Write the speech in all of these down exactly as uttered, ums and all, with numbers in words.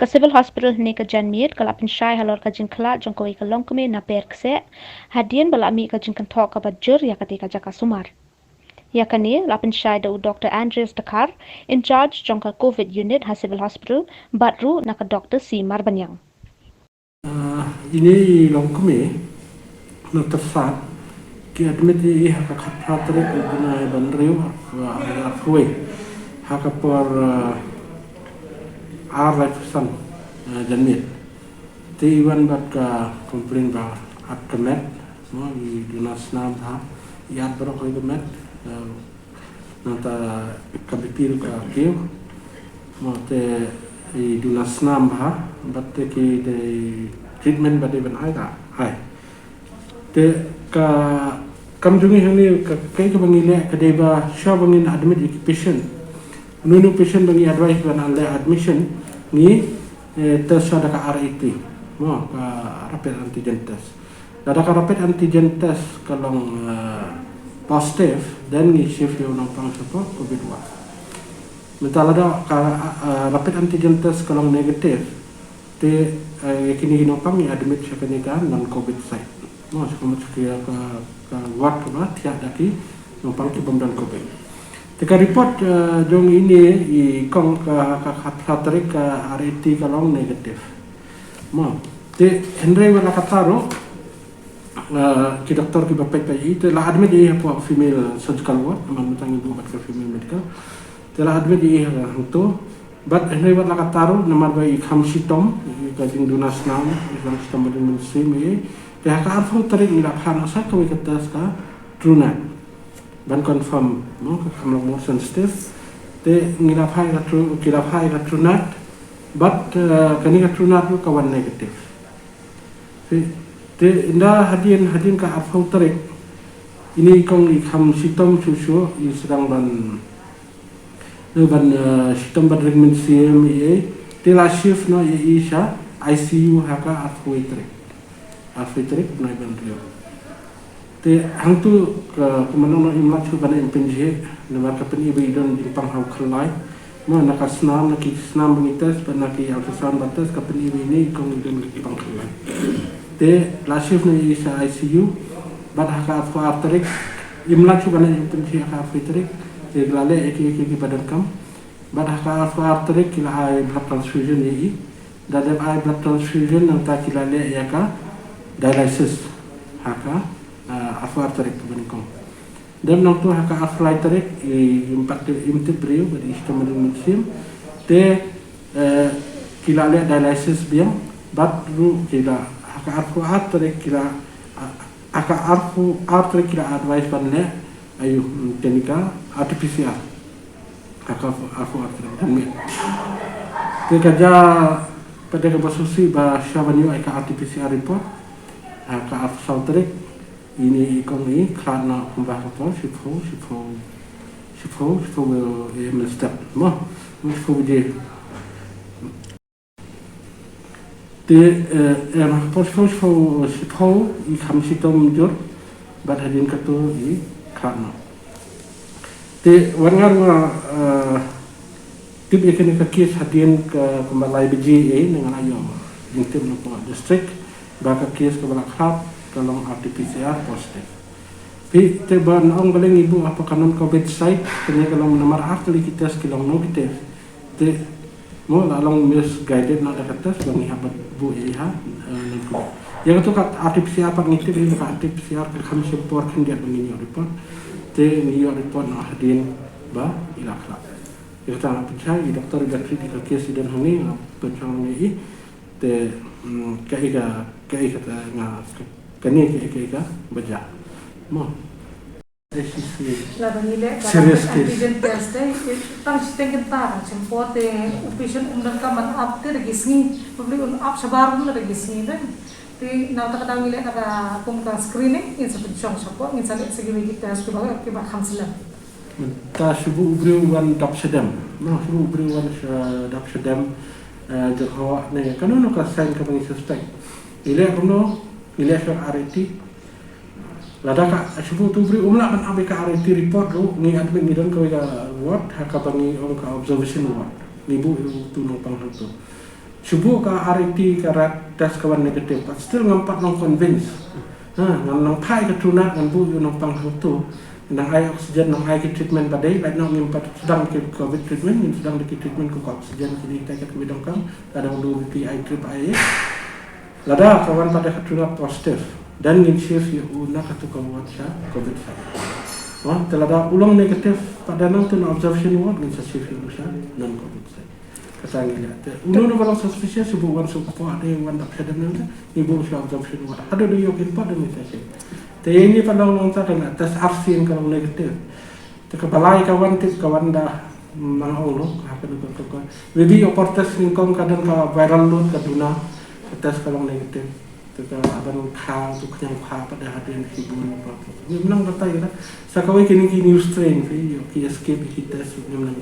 Ka Civil Hospital hynne ka janmiet ka la pynshai halor ka jingkhlad jong kawei ka longkmie na Perkseh, hadien ba la mih ka jingkynthoh kaba jur ïa katei ka jaka sumar. Ïa kane la pynshai da u Doctor Andreas Dkhar, in charge jong ka Covid unit ha Civil Hospital, bad ruh na ka Doctor C Marbaniang. Ah, ine i longkmie na Tyrsad ki admit ïa i ha ka khatphra tarik u bnai ba hynriew, ah, ha ka por, ah, ar laiphew san, ah, janmiet. Te i wan bad ka complaint ba at ka met, mo, i duna snam bha, i at baroh kawei ka met, ah, nangta ka B P ruh ka kiew. Mo, te i duna snam bha, bad te ki dei treatment ba dei ban ai ka ai. Te ka kam jong ngi hangne ka, kaei kaba ngi leh ka dei ba shuwa ba ngin admit ïa ki patient, uno uno u patient ba ngi advise ban leh admission, ngi, eh, test shuwa da ka R A T, mo, ka rapid antigen test. Lada ka rapid antigen test ka long, eh, positive, then ngi shift ïa u nongpang shapoh Covid ward. Mynta lada ka, eh, rapid antigen test ka long negative, te, eh, ïa kine ki nongpang ngi admit sha kane ka non-Covid site. Mo, sha ka, ka, ka ward kaba thiah da ki nongpang ki bym don Covid. Te ka report, eh, jong ine i kong ka, ka, ka khatphra tarik ka R A T ka long negative. Mo, te hynrei wat la katta ruh, eh, ki doktor kiba peit peit ïa i, te la admit ïa i hapoh female surgical ward, namar mynta ngi buh bad ka female medical. Te la admit ïa i ha, hangto. Bad hynrei wat la katta ruh, namar ba i kham shitom ïa ka jingduna snam, i kham shitom ba dang mynsiem ïa i. Te ha ka arphew tarik ngi la phah noh sa kawei ka test ka TrueNat ban confirm, mo, ka kham long more sensitive. Te ngi la phah ïa ka True, ki la phah ïa ka TrueNat, bad, eh, kane ka TrueNat ruh ka wan negative. Te, te ynda hadien, hadien ka arphew tarik, ine i kong i kham shitom shuh shuh, i sdang ban, ban, eh, shitom ban ring mynsiem ïa i, te la shift noh ïa i sha I C U ha ka arphew tarik. Arphew tarik bnai ba hynriew. Te hangto ka, kumba nang nang im lah shuh ban im pynjhieh, namar ka pyni ba i don jingpang ha u khyllai. Mo, na ka snam, na ki snam ba ngi test, bad na ki ultrasound ba test, ka pyni ba ine i kong i don jingpang khyllai. Te la shift noh ïa i sha I C U, bad ha ka arphew ar tarik, im lah shuh ban im pynjhieh ha ka arphew tarik, te la leh ïa ki, ïa ki, ïa ki ba donkam. Bad ha ka arphew ar tarik ki la ai blood transfusion ïa i. Da dep ai blood transfusion nangta ki la leh ïa ka dialysis ha ka, ah, arphew ar tarik kaba nyngkong. Dep nangto ha ka arphew lai tarik i, im pat tip, im tip briew bad i shitom ba dang mynsiem. Te, eh, ki la leh dialysis biang bad ruh ki la ha ka arphew ar tarik ki la, ah, ha ka arphew ar tarik ki la advise ban leh, aïu, mm, kane ka R T P C R. Ha ka arphew ar tarik janmiet. Te ka jia pat de kaba sngewsih ba shuwa ban ïoh ïa ka R T P C R report ha ka arphew saw tarik, ine i kong i khlad noh kumba ha ka por shiphew, shiphew, shiphew, shiphew, eh, mynstep. Mo, shiphew baje. Te, eh, eh, ha ka por shiphew, shiphew, shiphew i kham shitom jur, bad hadien kato i khlad noh. Te wat nga ruh nga, eh, tip ïa kane ka case hadien ka kumba lai baje, eh, ne nga la ïoh jingtip na ka district ba ka case kaba la khlad ka long R T P C R positive. Phi, te ban ong balei ngi buh hapoh ka non-Covid site, kane ka long namar ar tylli ki test ki long negative. Te, mo, la long misguided noh da ka test ba ngi hap ban buh ïa i ha, eh, non-Covid. Ïa kato ka R T P C R pat ngi tip ïa ka R T P C R ka kham shim por khyndiat ba ngin ïoh report. Te ngi ïoh report noh hadien ba i la khlad. Ïa kata nga pynshai i doktor iba treat ïa ka case i don hangne, nga pynshong ïa i. Te, mm, kaei ka, kaei kata nga, kane kaei, kaei kaba jia. Mo. Serious case. Lada ngi leh ka serious rapid case. Antigen test te, eh, tang shiteng kynta, tang shim por te u patient um donkam ban ap te da ki sngi, probably un ap shabar ruh da ki sngi te. Te na kata ka daw ngi leh na ka kum ka screening, ngin sa pynshong shapoh, ngin sa leh sa kiwei ki test kiba, kiba kham slem. Mynta shu buh u briew u wan dap shadem. No, shu buh u briew u wan sha, dap shadem, eh, jyrhoh ne kano kano ka sign kaba ngi suspect. Ngi leh kumno, ngi leh sha R A T. Lada ka shu buh utu u briew um lah ban ap ïa ka R A T report ruh, ngi admit, ngi don kawei ka ward ha kaba ngi ong ka observation ward. Ngi buh ïa utu u nongpang hangto. Shu buh ka R A T ka rat test ka wan negative, but still ngam pat long convince. Ha, ngan nang phai ka TruNat, ngan buh ïa u nongpang hangto. Nang ai oxygen, nang ai ki treatment ba dei, lait noh ngim pat sdang ki covid treatment, ngin sdang da ki treatment ka oxygen kine kita ki dang donkam, ka dang duh VP ai trip ai. Lada ka wan pat da ka TruNat positive, then ngin shift ïa u na katu ka ward sha covid side. Te lada u long negative pat da nangtu na observation ward, ngin sa shift ïa u sha non covid side. Kata ngi leh. Te u nongpang ba long suspicious, shu buh wan sha u kpoh, ade wan da phedem nang te, ngi buh sha observation ward. Haduh da ïoh ki report da ngi sa shift. Te ïa ini pat long long ta ka test arsien ka long negative. Te kaba lai ka wan tip ka wan da, mm, nang ong noh, ka ha ka dei ka, ka, ka. Maybe ïoh por test nyngkong ka don ka viral load ka duna, ka test ka long negative. Te ka ban kha, tu kñiang kha pat da hadien ki bun pa. Ngim nang batai la. Sa kawei kine ki new strain phi, ïoh ki escape ki test ngim nang.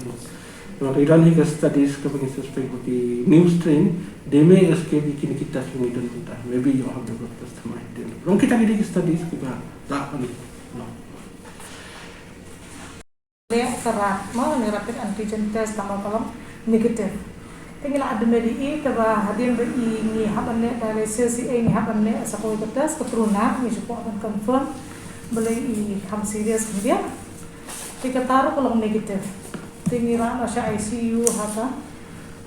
Ba ki don hi ka studies kaba ngi suspect ba ki new strain, they may escape kine ki test ngi don kita. Maybe ïoh hap da test thymmai hadien. Long kita ki dei ki studies kiba lah ban. Leh ka rat mo, ne rapid antigen test, tang ba ka long negative. Te ngi la admit ïa i, te ba hadien ba i ngi hap ban leh dialysis, i ngi hap ban leh sa kawei ka test, ka TruNat, ngi shu kwah ban confirm balei i kham serious khyndiat. Te kata ruh ka long negative. Te ngi rah noh sha ICU ha ka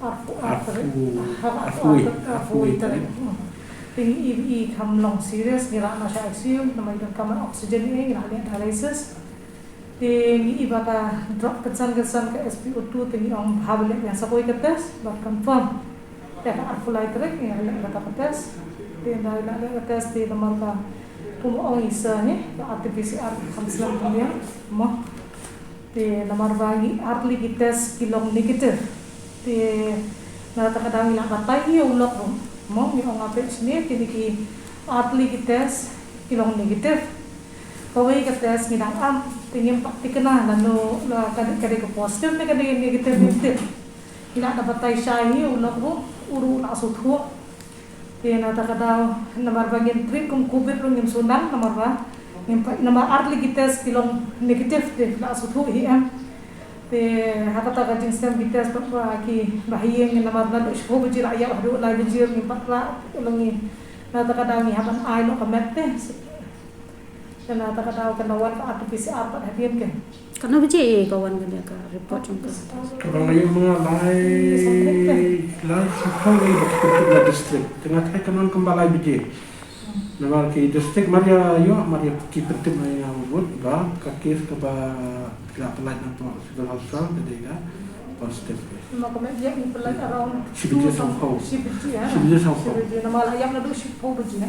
arphew, arphew, arphew, ha ka arphew, arphew, arphew tarik. Hmm. Te ngi i, i kham long serious, ngi rah noh sha ICU, namar i donkam oxygen, i ngi la leh dialysis. Te ngi i ba ka drop kynsan kynsan ka S pO two, te ngi ong hap leh biang sa kawei ka test bad confirm. Te ka arphew lai tarik ngi leh kata ka test. Te ynda ngi leh ka test te namar ka kum ong i sa ngi ka RT-PCR kham slem khyndiat mo. Te namar ba ngi ar tylli ki test ki long negative. Te na kata ka daw ngi la batai ïa u lok ruh mo, ngi ong ha page ne kine ki ar tylli ki test ki long negative. Kawei ka test ngi dang am, te ngim pat thikna lano la ka dei, ka dei ka positive ne ka dei negative, ngim tip. Ngi la da batai shai hi, u lok ruh, u ruh u la sngewthuh. Te na kata ka daw, namar ba ngin treat kum covid ruh ngim sngewdang, namar ba ngim pat, namar ar tylli ki test ki long negative, te la sngewthuh hi em. Te ha kata ka jingsdang ki test ba, ba ki, ba ha ïing, namar naduh shiphew baje la ïap haduh lai baje ngim pat rah, long ngi. Na kata ka daw ngi hap ban ai noh ka met te. Te na kata ka daw kan da wan ka RT-PCR pat hadien kan. Katno baje ka wan kane ka report jong ka? Ka wan ïa ma nga lai, lai shiphew, lai ba ki pyntip na district. Te nga tharai kan wan kumba lai baje. Namar ki district mar ïa ïoh, mar ïa ki pyntip na ïa nga mut ba ka case kaba ki la pyllait na pdeng Civil Hospital ka dei ka positive case. Namar ka met ïa ngi pyllait around shi baje shiphew. Shi baje, eh? Shi baje shiphew. Shi baje, namar la ïap naduh shiphew baje.